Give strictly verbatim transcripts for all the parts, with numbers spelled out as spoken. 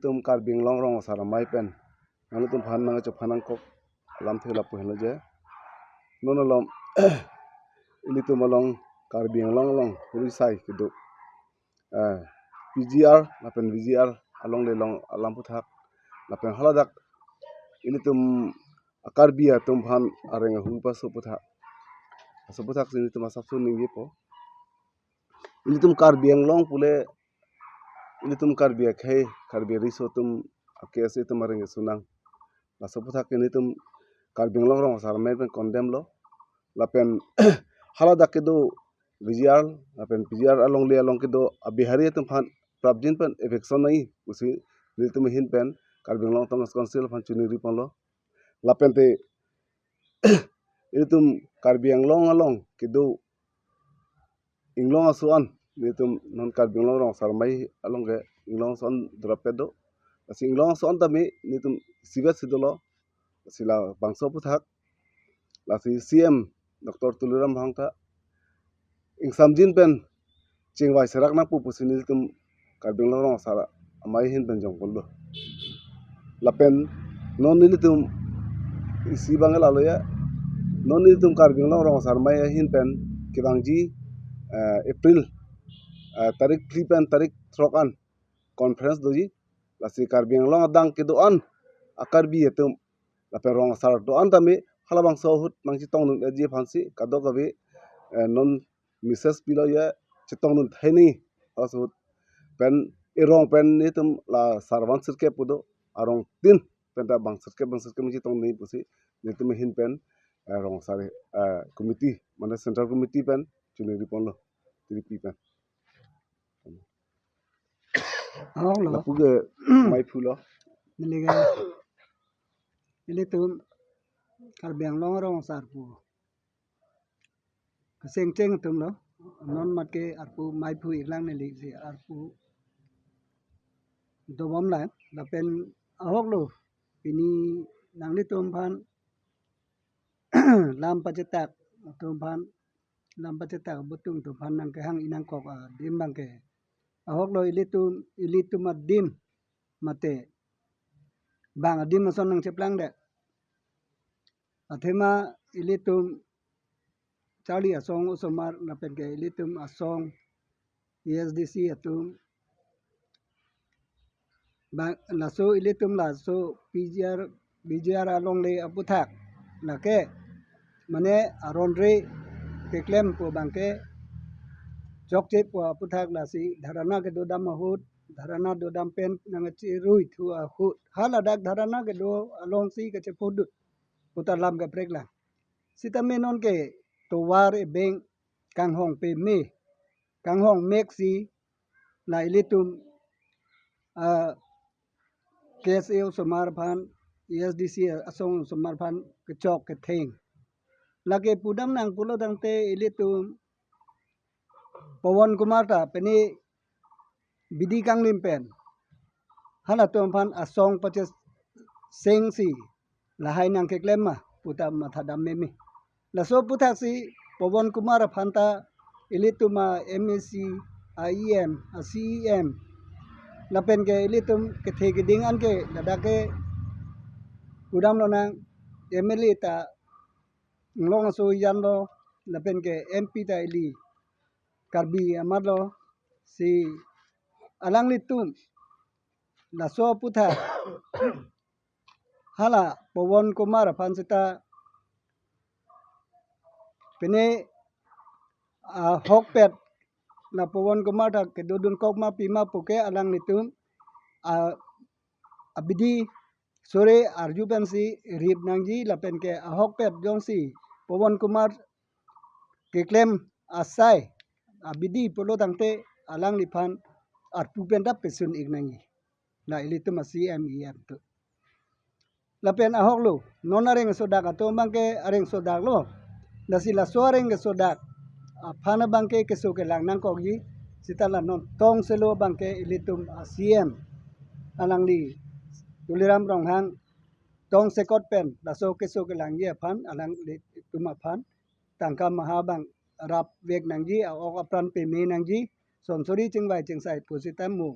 ilitum Karbi Anglong Rong Asar Amei pen nanglitum aphan nangchephan nangkok alamthe lapu henlo je. Non alom ilitum along Karbi Anglong along huri sai kedo, eh, P G R lapen V G R alongle along alam aphuthak, lapen haladak ilitum Karbi atum aphan areng ahu paso aphuthak, paso aphuthak si ilitum asapso ningjepo. Ilitum Karbi Anglong pule ilitum Karbi akhei, Karbi riso atum, K S A atum areng kesunang. Laso aphuthak ilitum Karbi Anglong Rong Asar Amei pen condemn lo. Lapen haladak kedo V G R lapen P G R alongle along kedo a-Bihari atum aphan prapjin pen eviction nangji pusi nelitum ahin pen Karbi Anglong Autonomous Council aphan choningri ponlo. Lapen te ilitum Karbi Anglong along kedo inglong aso an, nelitum non Karbi Anglong Rong Asar Amei along ke inglong aso an drapet do. Lasi inglong aso an tame nelitum isivet si dolo. Lasi labangso aphuthak, lasi C M Doctor Tuliram Ronghang ta ingsamjin pen chingvai serak nangpo pusi nelitum Karbi Anglong Rong Asar Amei ahin pen jongpon lo. Lapen non nelitum isi abang ke lalo ya, non nelitum Karbi Anglong Rong Asar Amei ahin pen kevangji, eh, April, eh, tarik phli pen tarik throk an conference doji. Lasi Karbi Anglong adang kedo-an a-Karbi atum lapen rong asar do-an tame halabangso ahut nangchetongdun-eji aphansi kadokave, eh, non message pilo ya, chetongdun thaini halaso ahut pen erong pen nelitum la sar van sirkep pu do, arong tin pen ta bang sirkep bang sirkep nangchetongdun pusi nelitum ahin pen, eh, rong asar, eh, committee, mane central committee pen choningri ponlo, tiripi pen. Ahok lo. Lapu ke maiphu lo. Neli ke, ilitum Karbi Anglong rong asar pu kechengcheng atum lo. Non mat ke arpu maiphu-iklang, neli si arpu dobomlang. Lapen ahok lo, pini nanglitum aphan lam pachetak atum aphan, lam pachetak abutung atum aphan nangkehang-i nangkok adim abang ke, ahok lo, ilitum, ilitum adim mate bang adim ason nangcheplang det. Athema ilitum charli asong osomar lapen ke ilitum asong A S D C atum, bang, laso ilitum laso P G R, V G R alongle aputhak lake, mane aron-re keklem pu abang ke chokche pu aputhak, lasi dharana kedodam ahut, dharana dodam pen nangcherui thu ahut, haladak dharana kedo alongsi kachephodut puta lam kaprek lang. Sitame non ke tovar ebeng kanghong peme, kanghong meksi la ilitum, ah, K S A osomar aphan, A S D C asong osomar aphan kechok ketheng. Lake pudam nang pulo tangte ilitum Pawan Kumar ta pini bidi kanglim pen halatum aphan asong pachesengsi lahai nangkeklem ma puta mathadam meme. Laso aputhak si Pawan Kumar aphan ta ilitum a-M A C, a-E M, a-C E M, lapen ke ilitum kethe keding an ke ladak ke pudam lonang, M L A ta inglong aso ijan lo, lapen ke M P ta ili Karbi amat lo, si alanglitum laso aputhak hala Pawan Kumar aphan seta pini, ah, ahokpet la Pawan Kumar ta kedodunkok ma pima puke alanglitum, ah, abidi sore arju pensi rip nangji, lapen ke ahokpet jongsi Pawan Kumar keklem asai abidi pulo tangte alangliphan arpu pen ta pesun-ik nangji. La ilitum a-C M E M tu. Lapen ahok lo, non areng sodak atum abang ke areng sodak lo. Lasi laso areng kesodak aphan abang ke keso kelang nangkokji, seta la non tongse lo abang ke ilitum a-C M alangli Tuliram Ronghang tongsekot pen laso keso kelangji aphan alanglitum aphan tangka maha abang rapvek nangji, a-ok apran peme nangji, sonsori chingvai chingsai pusitame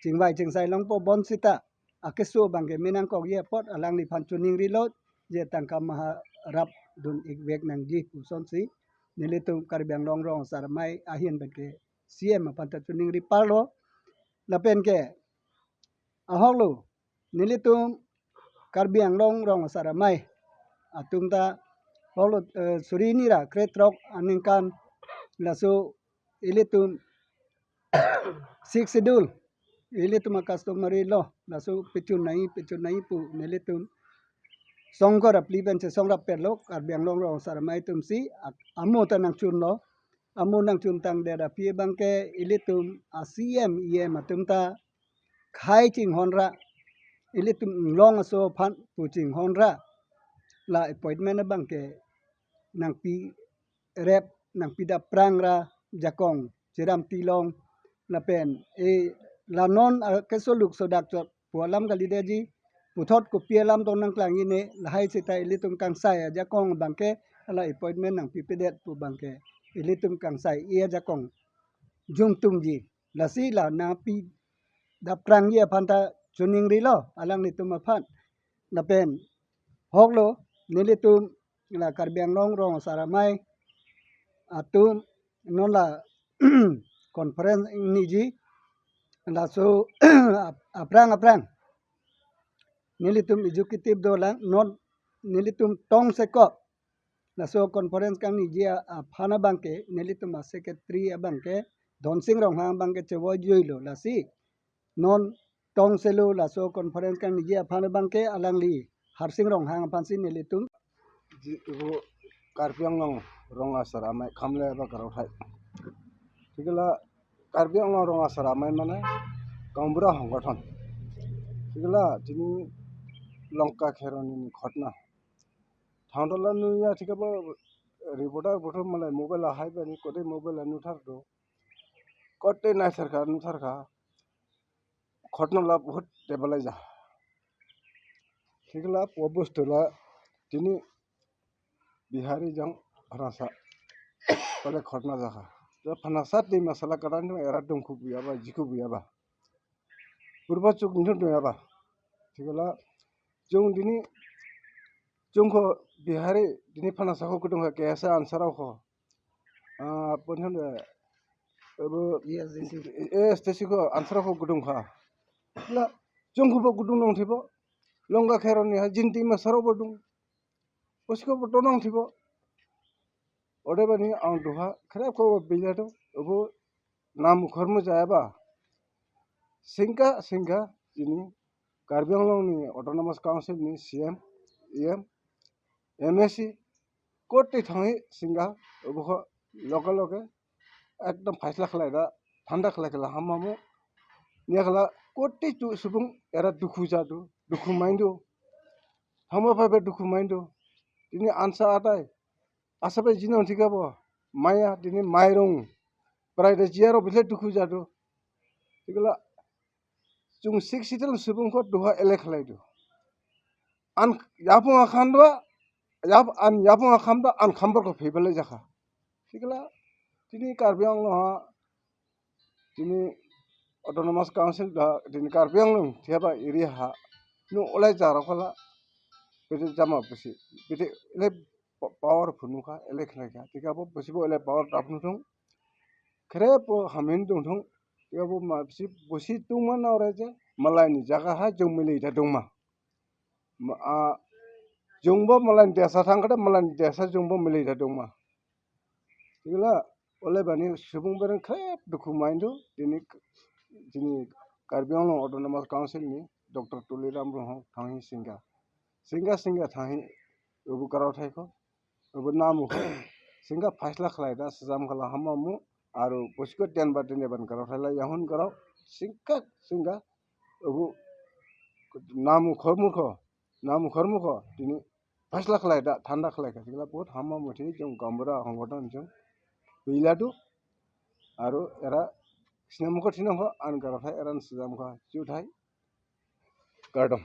chingvai chingsai longpo bonsita akeso abangke menangkokji apot alangliphan choningrilo, je tangka maha rapdun-ikvek nangji pu asonsi nelitum Karbi Anglong Rong Asar Amei ahin penke C M aphanta choningri parlo. Lapenke ahoklo, nelitum Karbi Anglong Rong Asar Amei atum ta ahoklo, eh, suri hini ra krethrok aningkan laso ilitum Sixth Schedule, ilitum a-customary law, laso pechun nangji, pechun nangji pu nelitum songkor apli pen chesong rapetlo, Karbi Anglong Rong Asar Amei atumsi ak-, amo ta nangchunlo, amo nangchuntangdet aphi abangke ilitum a-C M, E M atum ta khei chinghon ra, ilitum inglong aso aphan pu chinghon ra, la appointment abangke nangpirep, nangpidapprang ra ajakong chiram tilong lapen e la non akeso luk sodak chot pu alam kalidetji, puthot kopi alam tong nangklangji ne, lahai seta ilitum kangsai ajakong abangke hala appointment nangpipedet pu abangke ilitum kangsai-e ajakong jumtumji. Lasi la nangpidapprangji aphanta choningrilo alanglitum aphan. Lapen ahoklo, nelitum la Karbi Anglong Rong Asar Amei atum non la conference ningjeji, laso ap-, aphrang aphrang nelitum executive dolang, non nelitum tongsekot laso conference kangniji a-, aphan abangke nelitum a-secretary abangke Dhonsing Ronghang abangke chevoijuilo, lasi non tongselo laso conference kangniji aphan abangke alangli Harsing Ronghang aphansi nelitum ji ibu Karbi Anglong Rong Asar Amei khamle ba karo thai. Thikla Karbi Anglong Rong Asar Amei mane gaonbura hongkothon. Thikla chini Longka Kheroni ni ghotna. Thangtola nuya thikabo reporter bothom malai mobile ahai bani kote mobile anuthar do. Kote nai sarkar nu sarkar. Ghotna la bahut table ja. Thikla po bostu la chini Bihari jang phanasa. Pale ghotna jakha. To phanasa te masala karan era dungkhu buyaba, jikhu buyaba. Purba chuk nithun buyaba. Thikla jung dini jung ko Bihari dini phanasa ko kudung ha kesa ansarau ko. Ah, punhan de ebo Yes, yes, yes. E S T C ko ansarau ko kudung ha. La jung ko bo kudung nong thibo. Longka Kheroni ha jinti masarau bo dung. Pusi ko bo tonong thibo. Odebani ang duha khrep ko bila do. Ebo nam khormu jaya ba. Singka singka chini Karbi Anglong ni Autonomous Council ni C M, E M, M A C, kote thanghi singka ebo ko loke loke ekdom phaisla khlai da, thanda khlai khlai hamamu. Niakla kote tu subung era dukhu jadu, dukhu maindu. Hama pha dukhu maindu. Tini ansa atai. Asa pai jinong thikabo. Maya tini mairung. Prai da jiaro bile dukhu jadu. Thikla chung Sixth Schedule subung ko duha elek khlai do. An yapung akhan do, yap, an yapung akham do, an khambor ko phebele jakha. Thikla tini Karbi Anglong ha, tini Autonomous Council da, tini Karbi Anglong thiaba area ha. Nu olai jaro khala. Pete jama pusi. Pete le pa-, power phunu kha, elek khlai kha. Thikabo pusi bo ele power tap nu thung. Khrep po hamin dung thung. Thikabo ma pusi, pusi tung ma na ore je. Malai ni jaga ha jung mili ta dung ma. Ma, a, jungbo malai desa thang kada malai desa jungbo mili ta dung ma. Thikla ole bani subung bereng khrep dukhu maindu tini, tini Karbi Anglong Autonomous Council ni Doctor Tuliram Ronghang thanghi singka. Singka singka thanghi ubu karau thai ko. Ubu namu ko. Singka phaisla khlai da sejam khala hamamu aru pusi ko ten ba ten ban karau thai la yahun karau. Singka singka ubu namu khormu ko. Namu khormu ko. Tini phaisla khlai da thanda khlai ka. Thikla bahut hamamu thi jung gaonbura hongkothon jung. Bila do. Aru era sinem ko thinong ko an karau thai eran sejam ko. Chu thai. Kardom.